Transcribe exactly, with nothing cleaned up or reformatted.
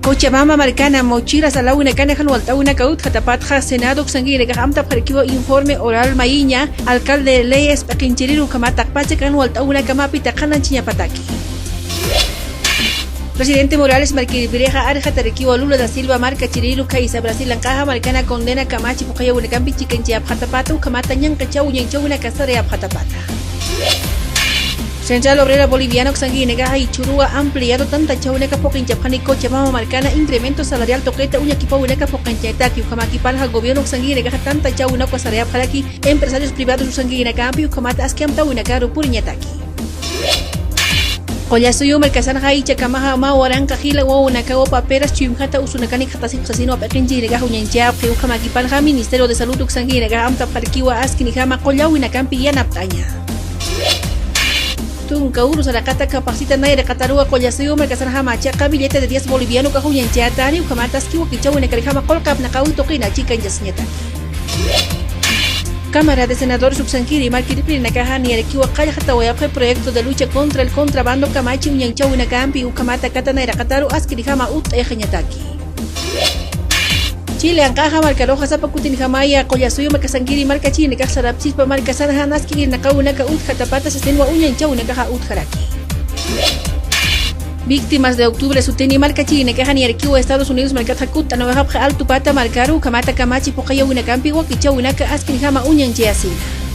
Cochabamba markana Mochilas alawinakana jan walt'awinaka utjatapatxa Senado uksankirinakax amtapxarakiwa informe oral mayiña alcalde Leyes p'iqinchiriru ukhamat taqpacha jan walt'awinakamapi taqananchiñapataki. Presidente Morales markiripirixa arxatarakiwa Lula da Silva markachiriru khaysa Brasil anqaxa markana condena kamachi phuqhayawinakampi chikanchayapxatapata ukhamata ñanqachaw ñanchawinaka sarayapxatapata. Central Obrera Boliviana uksankirinakaxa ichhuruwa ampliado tantachawinaka phuqinchapxani Cochabamba markana incremento salarial tuqita uñakipawinaka phuqinchayataki ukhamakipalxa gobierno uksankirinakaxa tantachawinaka sarayapxaraki empresarios privados uksankirinakapi ukhamata aski amtawinakaru puriñataki. Qullasuyu markasanxa ichakamaxa mä waranqa jila wawanakawa paperas chuymjata usunakanik jatasiku sasinwa p'iqinchirinakax uñanchapxi ukhamakipalxa Ministerio de Salud uksankirinakax amtapxarkiwa askinijama qullawinakampi yanapt'aña. Tunka uru saraqata capacita nayraqataruwa Qullasuyu markasanxa machaqa billete de diez boliviano ukax uñanchätani ukhamata aski wakichawinakarjama qullqapnaqawi tuqina chikanchasiñataki. Cámara de Senadores uksankiri markiripirinakaxa niyarakiwa qallqatawayapxi proyecto de lucha contra el contrabando kamachi uñanchawinakampi ukhamata kata nayraqataru askirijama utt'ayxañataki. Chile anqaxa markaruxa sapa kutinjamaya Qullasuyu markasankiri markachirinakax sarapchispa markasanxa nask'irinaqawinaka utjatapata sasinwa uñanchawinakaxa utjaraki. Víctimas de Octubre sutini markachirinakaxa niyarakiwa Estados Unidos markatxa kutt'anawayxapxi Altupata markaru ukhamata kamachi phuqhayawinakampi wakichawinaka askirijama uñanchayasina.